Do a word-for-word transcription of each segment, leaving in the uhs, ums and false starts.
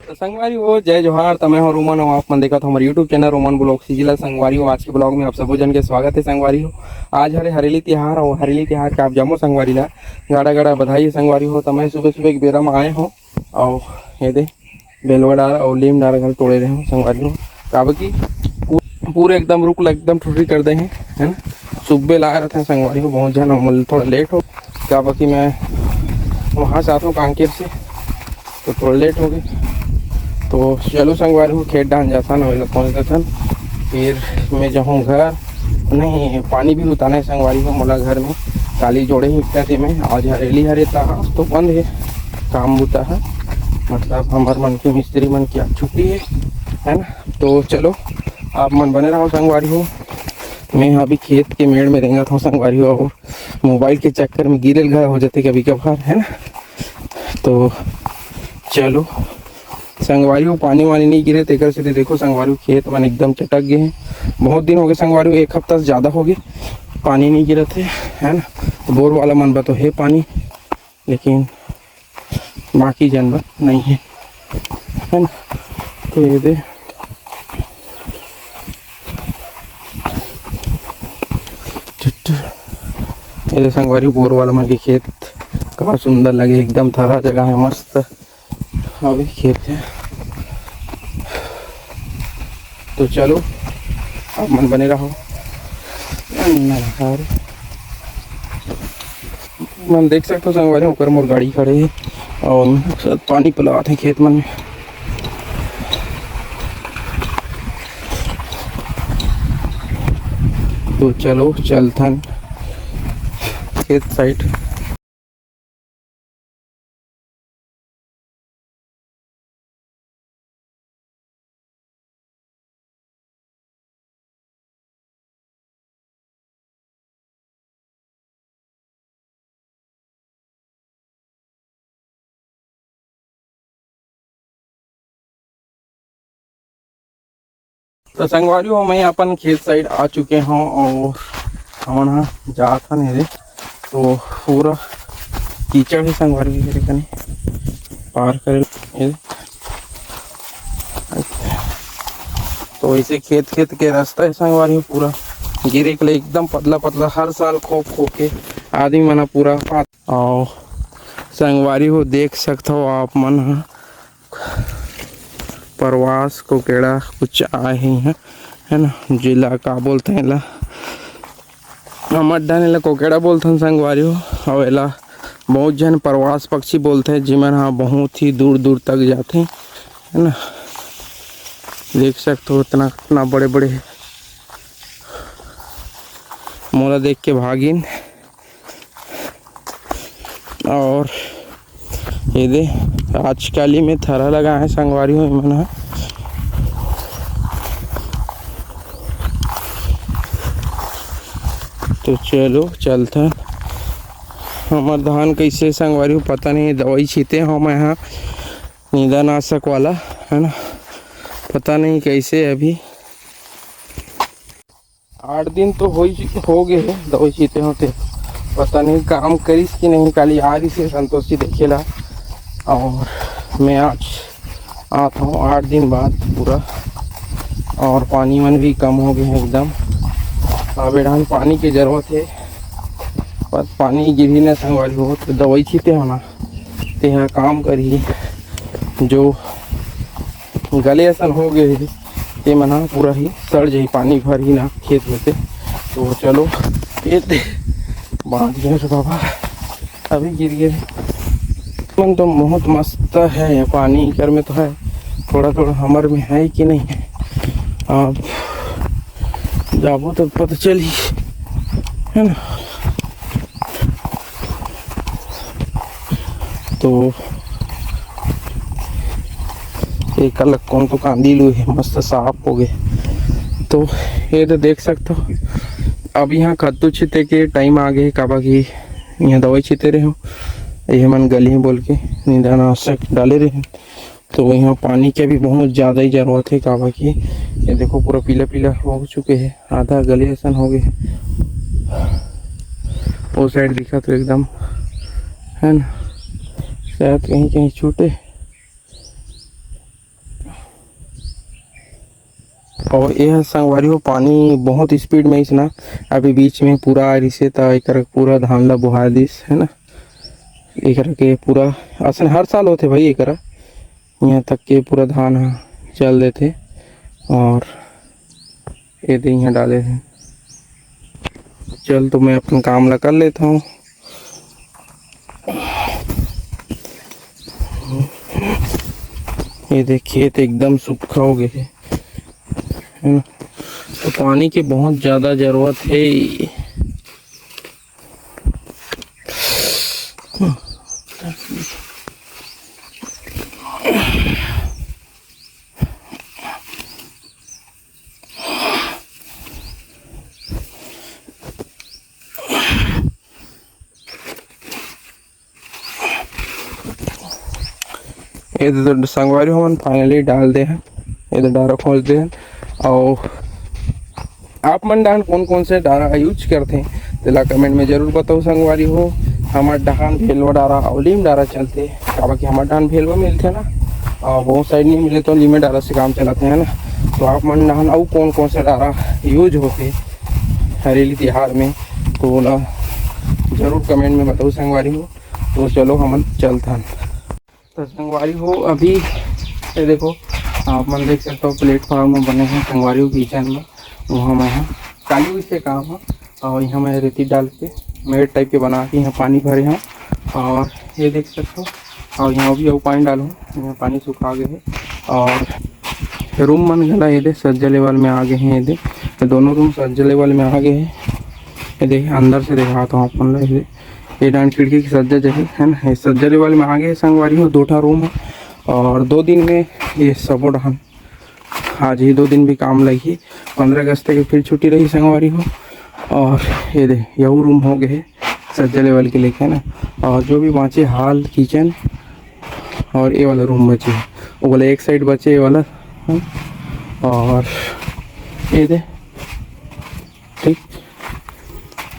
तो संगवारी हो, जय जोहार। त मैं हूं रोमन, अउ आप मन देखत हो हमर YouTube channel Roman blog CG ला। संगवारी हो, आज के ब्लॉग में आप सबो जन के स्वागत है। संगवारी हो, आज हरे हरेली तिहार, अउ हरेली तिहार के आप जम्मो संगवारी ला गाड़ा गाड़ा बधाई है। संगवारी हो, त मैं सुबह सुबह के बेरा में आए हूं, अउ ये दे बेलवा डार अउ लीम डार घर तोड़े रहे हूं संगवारी हो, काबर कि पू-, पूरे एकदम रुख ला एकदम ठुठरी कर दे हैं, है ना। सुबह ला रहे थे संगवारी हो, बहुत जन, हम थोड़ा लेट हो, काबर कि मैं वहां से आता हूं कांकेर से, तो थोड़ा लेट हो गए। तो चलो संगवारी हो, खेत डाहन जाथन, वही पहुंच जाथन, फिर मैं जाहूं घर। नहीं, पानी भी उतारना है संगवारी हो, मोला घर में काली जोड़े ही इतना थी मैं, आज हरेली हरे ता, आज तो बंद है काम बुता है, मतलब हमार मन के मिस्त्री मन की आज छुट्टी है, है ना। तो चलो, आप मन बने रहो संगवारी हो, मैं अभी खेत के मेड़ में रेंगत हूं संगवारी हो, अउ मोबाइल के चक्कर में गिरे ल घला हो जाते कभी कभार, है ना। तो चलो संगवारी हो, पानी वानी नहीं गिरे, तेकर से देखो संगवारी हो, खेत मन एकदम चटक गए हैं। बहुत दिन हो गए संगवारी हो, एक हफ्ता से ज्यादा हो गए पानी नहीं गिरत है, है ना। तो बोर वाला मन बा तो है पानी, लेकिन बाकी जन बा नहीं है, है ना। तो ये दे, ये दे संगवारी, बोर वाला मन के खेत का सुंदर लगे, एकदम थरा जगह है, मस्त। अभी खेत है, तो चलो, आप मन बने रहो। मन देख सकते हो संगवारी, ओकर मोर गाड़ी खड़े है अउ सब पानी पलावत है खेत मन में। तो चलो चलथन खेत साइड। तो संगवारी हो, मैं अपन खेत साइड आ चुके हूँ अउ हमन ह जात हन एदे। तो पूरा कीचड़ है संगवारी हो, एदे कने पार करे एदे। तो ऐसे खेत खेत के रास्ता है संगवारी हो, पूरा गिरे के लिए एकदम पतला पतला, हर साल खो खो के आदमी मन ह पूरा पात। अउ संगवारी हो, देख सकत हो आप मन ह, परवास कोकेड़ा कुछ आए हे इहाँ, है ना, जेला का बोलथे एला, हमर डहन एला कोकेड़ा बोलथन संगवारी हो, अउ एला बहुत झन परवास पक्षी बोलथे, जेमन ह बहुत ही दूर दूर तक जाथे, है ना। देख सकत हो, इतना, इतना बड़े बड़े, मोला देख के भागिन। अउ एदे, आज काली में थरा लगाए हे संगवारी हो एमन ह। तो चलो चलथन। हमर धान कैसे संगवारी हो पता नहीं, दवाई छीते हो मैं ह नींदानाशक वाला, है ना, पता नहीं कैसे अभी। आठ दिन तो हो ही, हो गए हे दवाई छीते होते, पता नहीं काम करिस कि नहीं। काली आ रही से संतोषी देखे ला, अउ मैं आज आत हूँ आठ दिन बाद पूरा, अउ पानी मन भी कम हो गए हे एकदम। अब एडहान पानी के जरूरत है, पर पानी गिरही ना संगवारी हो, तो दवाई छीते हो ना, तेहा काम करही। जो गले असन हो गए हे, ते मन ह पूरा ही सड़ जाही, पानी भरही ना खेत में से। तो चलो, ये दे, बांध गए रे बाबा, अभी गिर गए। मन तो बहुत मस्त है ये पानी, एकर में तो है, थोड़ा थोड़ा हमर में है कि नहीं है, अब जाबो तो पता चली, है ना। तो एक अलग कौन तो कांदी लू है, मस्त साफ हो गए। तो ये तो देख सकते हो, अब यहाँ कद्दू छिते के टाइम आ गए, काबर कि यहाँ दवाई छिते रहे हो, ये मन गली बोल के नींदानाशक डाले रहे। तो यहाँ पानी के भी बहुत ज़्यादा ही जरूरत है, काबर कि ये देखो पूरा पीला पीला हो चुके हैं, आधा गले असन हो गए। वो साइड दिखा तो एकदम, है ना, शायद कहीं कहीं छूटे। और ये ह संगवारी हो, पानी बहुत स्पीड में इसना अभी बीच में पूरा आ रहिसे, त एकर पूरा धान ला बोहा दिस, है ना। एकर के पूरा असन हर साल होथे भाई, एकर यहाँ तक के पूरा धान ह चल देथे। और ये दे यहाँ डाले हे। चल, तो मैं अपन काम ला कर लेता हूँ। ये देखिए, तो एकदम सूखा हो गए है, है ना? तो पानी की बहुत ज़्यादा ज़रूरत है। ये तो संगवारी हमन finally डाल दे हैं, ये तो डारा खोज दे हैं। और आप मन डाहन कौन कौन से डारा यूज करते हैं, तेला कमेंट में जरूर बताओ संगवारी हो। हमार डाहन भेलवा डारा और लीम डारा चलते, काबर कि हमार डाहन भेलवा मिलते ना, और बहुत साइड नहीं मिले तो लीमे डारा से काम चलाते हैं ना। तो आप मन डाहन अउ कौन कौन से डारा यूज होते हरेली तिहार में, तो ओला जरूर कमेंट में बताओ संगवारी हो। तो चलो हमन चलथन। तो संगवारी हो, अभी ये देखो, आप मन देख सकते हो प्लेटफॉर्म बने हैं संगवारी हो किचन में, वहाँ मैं हाँ चालू इसे काम है। और यहाँ मैं रेती डाल के मेड़ टाइप के बना के यहाँ पानी भरे हैं। और ये देख सकते हो, और यहाँ भी अउ पानी डालूँ, यहाँ पानी सुखा गए है। और रूम मन घला ये दे सज्जा लेवल में आ गए हैं, ये दे, ये दोनों रूम सज्जा लेवल में आ गए हैं। ये दे अंदर से दिखाता हूँ अपन ला, ये दे, ये डान खिड़की की सज्जा जही है ना, ये सज्जा लेवल में आ गए संगवारी हो, दो ठा रूम है। और दो दिन में ये सबो डान आज ही दो दिन भी काम लगही, पंद्रह अगस्त के फिर छुट्टी रही संगवारी हो। और ये दे, यहू रूम हो गए सज्जा लेवल के लेके ना। और जो भी बाँचे हाल किचन और ये वाला रूम बचे, वो वाला एक साइड बचे ये वाला, हाँ। और ये दे, ठीक,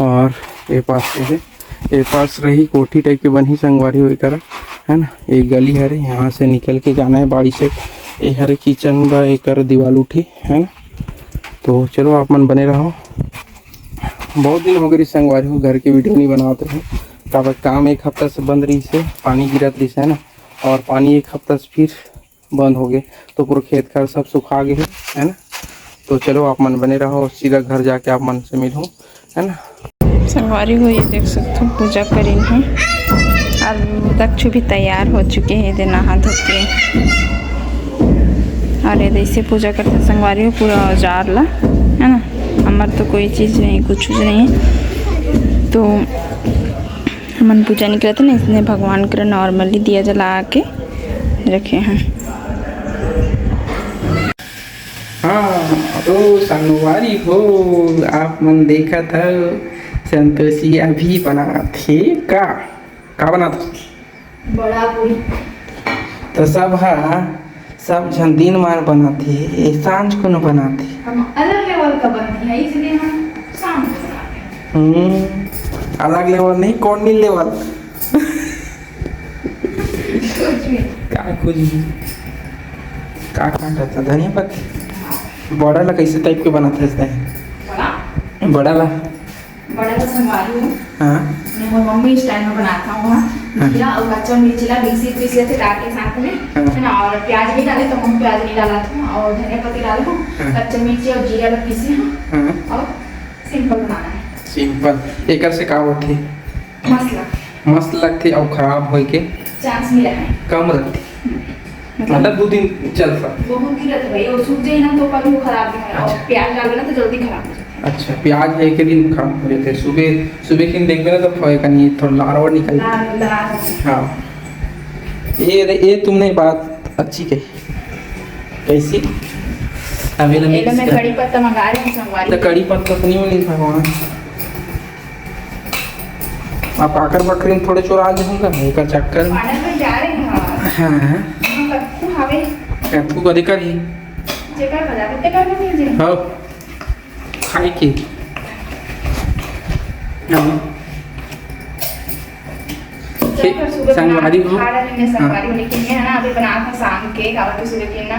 और ये पास ये दे, ये पास रही कोठी टाइप के बनही संगवारी हो एकर, है ना। एक गली हरे, यहाँ से निकल के जाना है बाड़ी से। ये हरे किचन बा, एकर दीवाल उठी, है ना। तो चलो आप मन बने रहो। बहुत दिन हो गए संगवारी हो घर के वीडियो नहीं बनाते हैं, काबर काम एक हफ्ता से बंद रही से, पानी गिरत रही से, है ना। और पानी एक हफ्ता से फिर बंद हो गए, तो पूरा खेत खार सब सुखा गए है, है ना। तो चलो आप मन बने रहो, सीधा घर जाके आप मन से मिलूँ, है ना। संगवारी हो, ये देख सकते हो पूजा करीन है। अब दक्षु भी तैयार हो चुके हैं, ये दे नहा धो के। और ये जैसे पूजा करते हैं संगवारी हो, पूरा औजार ला, है ना। हमार तो कोई चीज़ नहीं, कुछ नहीं है। तो हमन पूजा नहीं करते ना, इसने भगवान कर नॉर्मली दिया जला के रखे हैं। हाँ, तो संगवारी हो, आप मन देखत हव, संतोषी अभी बनाथे का? का बनाथे? बड़ा पूरी। तो सब हा, सब झन दिन मार बनाथे, ये सांझ को न बनाथे। हम अलग लेवल का बनती है, इसलिए हम शाम को बनाते हैं। हम्म, अलग लेवल नहीं, कौन नहीं लेवल। कुछ भी। का कुछ भी? का काटत हे? धनिया पत्ती? बड़ा ला कैसे टाइप के बनात हे? बड़ा? बड़ा ला? बड़ा ला संगवारी हूँ। हाँ। मैं मोर मम्मी स्टाइल में बनाता हूँ, हाँ। हाँ। जीरा और कच्चा मिर्ची ला मिक्सी पीस लेते डाल के साथ में, हाँ। है ना, और प्याज नहीं डाले तो हम प्याज नहीं डाला था, और धनिया पत्ती डाले हूँ, हाँ। कच्चा मिर्ची और जीरा ला पीसे हूँ, हाँ। और सिंपल बनाना है। सिंपल। एकर से का होथे? मस्त लगथे। मस्त लगथे अउ खराब होए के चांस नहीं रहना। कम रहथे। हम्म। मतलब दो दिन चल सकथे। बहुत दिन रहथे भाई, वो सूख जाए ना तो कभी वो खराब नहीं होगा। और अच्छा। प्याज डाल देना तो जल्दी खराब हो जाता है। अच्छा, प्याज है के दिन खराब हो जाता है। सुबह, सुबह के दिन देखबे ना तो फै-, कनी थोड़ा लार वार निकल। लार, लार। हाँ। ये, ये तुमने बात अच्छी कही। कैसी? अब ये ला ये ला mix मैं कर। कड़ी पत्ता मंगा रही हूँ संगवारी। तो कड़ी पत्ता तो नहीं मिली भगवान। आप आकर बकरी में थोड़े चोरा आज होगा, एकर चक्कर में। ऑर्डर में जा रहे हैं। हाँ, हाँ। हाँ, कत्थू हवे। कत्थू कदे कर ही? जेकर बजा, तेकर में नहीं जे। हाँ। खाए के। हाँ। चल, फिर सुबह संगवारी बना हो। खा डालेंगे संगवारी हो, हाँ। लेकिन ये है ना, अभी बना था शाम के, काबर के सुबह के ना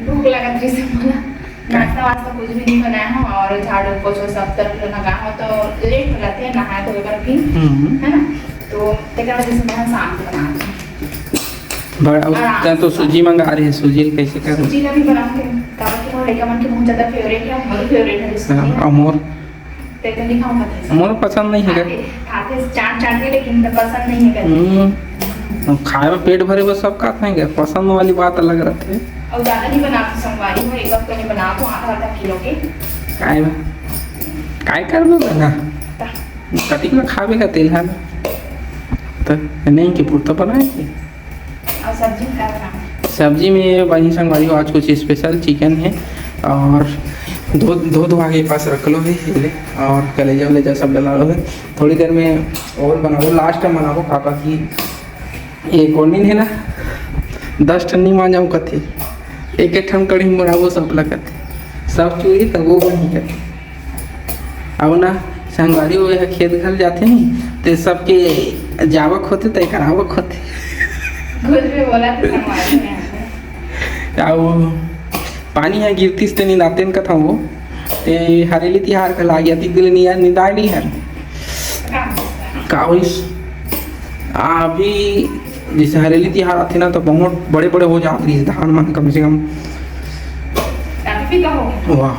भूख लगत रही से बोला। नाश्ता वास्ता कुछ भी नहीं बनाया हूँ और झाड़ू पोछो सब तरफ लगा हो तो लेट हो जाते हैं नहाए धोए बर भी, हम्म। है ना? तो तेकर वजह से मैं शाम को बनाती हूँ। बड़ा आराम तैं तो से सूजी मंगा रहे, सूजी ल कैसे कर? सूजी ला भी बनाऊंगी, काबर कि मोर लइका मन के बहुत ज्यादा फेवरेट है, मोर फेवरेट है सूजी। हाँ, और मोर? ते तो नहीं खाऊंगा कैसे? मोर पसंद नहीं है। खाते, खाते चाट चाट के, लेकिन पसंद नहीं है करके। हम्म, खाए में पेट भरे बस सब खाते हैं क्या? पसंद वाली बात अलग रहती है। और ज्यादा नहीं बनाती संगवारी हो, एक बार तो नहीं बना तो आधा आधा किलो के। काय बा? काय करबे बना? ता। कतिक में खाबे का तेल है ना? तो नहीं कि पूरा तो बनाए कि? और सब्जी में क्या बनाना? सब्जी में ये बनी संगवारी हो, आज कुछ स्पेशल चिकन है और धो धो धो आगे पास रख लो है ये ले, और कलेजा वलेजा सब डला लो है। थोड़ी देर में और बनाबो, लास्ट में बनाबो, काबर कि ये कोनिन है ना, दस ठन नहीं मान जाऊँ कथे, एक एक ठन कढ़ी में बनाबो सब ला कथे, सब चूड़ी तब वो बनी कथे। अब ना संगवारी हो, एहा खेत घर जाथे नी, ते सबके जावक होथे, ते करावक होथे। कुछ भी बोला तो संगवारी में आथे। अउ पानी ह गिरतिस ते निंदातेन कथंव वो, ते हरेली तिहार घला आ गया, तिक दिले निया निंदाय नहीं हर। का होइस? अभी जैसे हरेली तिहार आथे ना, तो बहुत बड़े-बड़े हो जात रहिस धान मन, कम से कम। अभी का हो गया? वाह,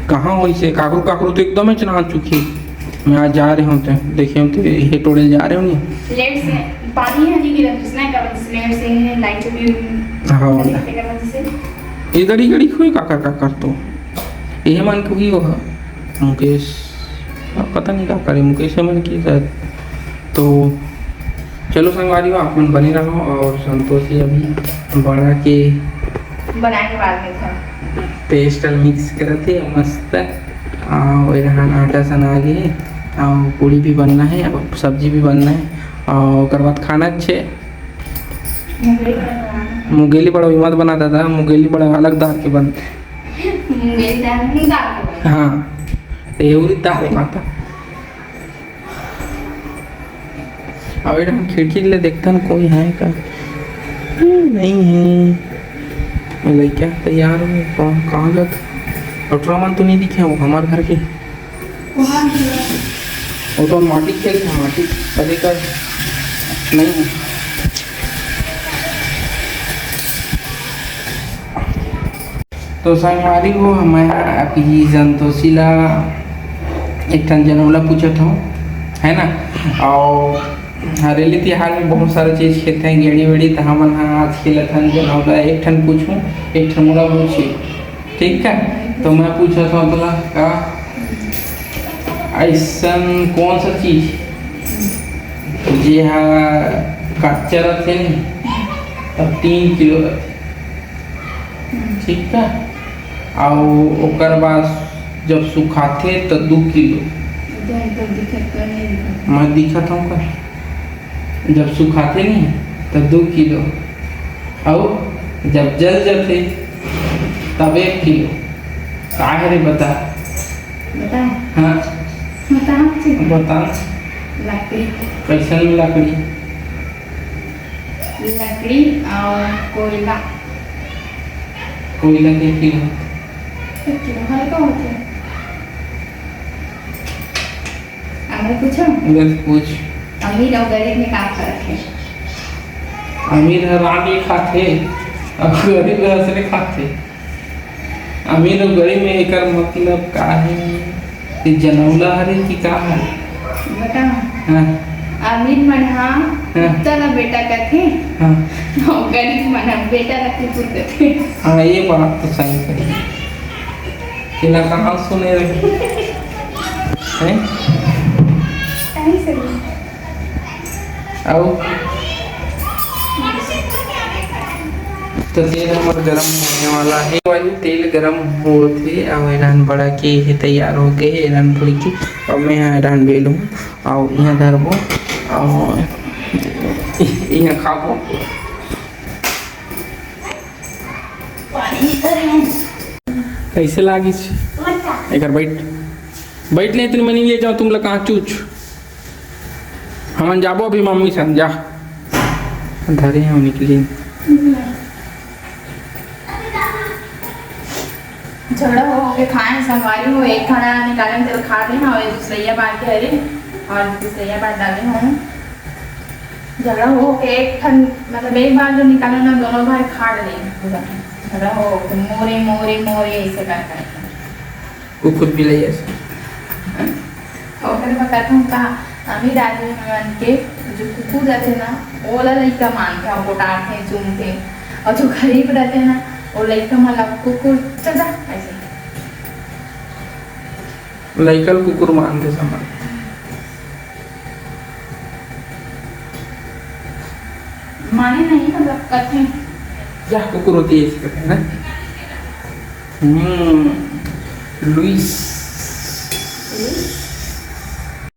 कहाँ होइस हे? काकरो, काकरो तो एकदम ही चना चुकी। मैं आज जा रहे हों, तो देखे हों, तो ये टोड़े जा रहे हों नहीं। लेट से पानी है जी, गिरा किसने का, लेट से लाइट भी हाँ। नहीं करते करना जैसे। ये गड़ी गड़ी हुई काकर, काकर तो। ये मन को ही वो है। मुकेश, अब पता नहीं का करे, मुकेश मन की शायद। तो चलो संगवारी हो, आप मन बने रहो और संतोषी अभी बड़ा के बनाए के बाद में था। पेस्ट ल मिक्स करत हे मस्त। अउ ए रहन आटा सन आ गे हे, अउ पूड़ी भी बनना है, अब सब्जी भी बनना है, अउ ओकर बाद खाना अच्छे। मुंगेली बड़ा मत बना दादा, मुंगेली बड़ा अलग दार के बनथे। मुंगेली दार, मुंग दार के बनथे। हाँ, तो ये उरी दार बनता। अब ए डहन खिड़की ले देखथन, कोई है का? हम्म, नहीं है। लइका तैयार हो, कहाँ, कहाँ गए? अउ टुरा मन तो नहीं दिखे, वो हमार घर के। वो तो माटी खेलथे, माटी कभी कर नहीं है। तो संगवारी हो, मैं अभी संतोषी ला एक ठन जनौला पूछत हूँ, है ना? और हरेली तिहार में बहुत सारा चीज खेलते हैं, गेड़ी वेड़ी, तो हमन हा आज खेलत हन जनौला। एक ठन पूछूं, एक ठन मोला पूछी, ठीक है? तो मैं पूछत हूँ तोला, का ऐसन कौन सा चीज जे हा कच्चा रथे नहीं, तब तीन किलो रथे, ठीक है? अउ ओकर बाद जब सुखाथे त दू किलो। मैं दिखत हूँ का? जब सुखाथे नहीं त दू किलो, अउ जब जल जाथे तब एक किलो। का है रे बता? बता। हाँ। बता हमसे। बता। लकड़ी। कैसन लकड़ी? लकड़ी और कोयला। कोयला के की होथे? तो क्यों हल्का होथे? अगर पूछो? बस पूछ। अमीर और गरीब में का फर्क है? अमीर हर रांध के खाथे, और गरीब हर असने खाथे। अमीर अउ गरीब में एकर मतलब का हे? ये जनौला हरे कि का हरे? बता। हाँ। अमीर मन हा हाँ। कुत्ता ला बेटा कथे, हाँ। अउ गरीब मन हा बेटा ला कुकुर कथे। हाँ, ये बात तो सही कही। तेला कहाँ सुने रहे? हैं? सही, सही। अउ तो तेल हमर गरम होने वाला है। वाली तेल गरम होत हे, अउ एरन बड़ा के हे, तैयार हो गए हे एरन पूड़ी के। अब मैं यहाँ एरन बेलूँ, अउ यहाँ धरबो, अउ यहाँ खाबो। कैसे लागिस? एकर बैठ, बैठ ले, इतनी मनी ले जाओ तुम लोग कहाँ चूच। हमन जाबो अभी मम्मी सन, जा। धरे हैं निकली। झगड़ा हो के खाए संगवारी हो, एक खाना निकाले तेल खा ले, हाँ, दूसरैया बांट के हरे और दूसरैया बांट डाले हूँ। झगड़ा हो के एक ठन, मतलब एक बार जो निकालो ना, दोनों भाई खा ले पूरा। झगड़ा हो के मोरे मोरे मोरे ऐसे कर कर। कुकुर भी ले ऐसे। ओकर बताता हूँ का, अमीर आदमी मन के जो कुकुर रहते ना, ओला लइका मानते, और कोटारते, चूमते, और जो गरीब रहते ना, वो लइका मन ला कुकुर चल जा ऐसे। लइका ल कुकुर मानते समझ। माने नहीं, मतलब कथे। या कुकुर होती है इसके कहना। हम्म, लुइस। लुइस?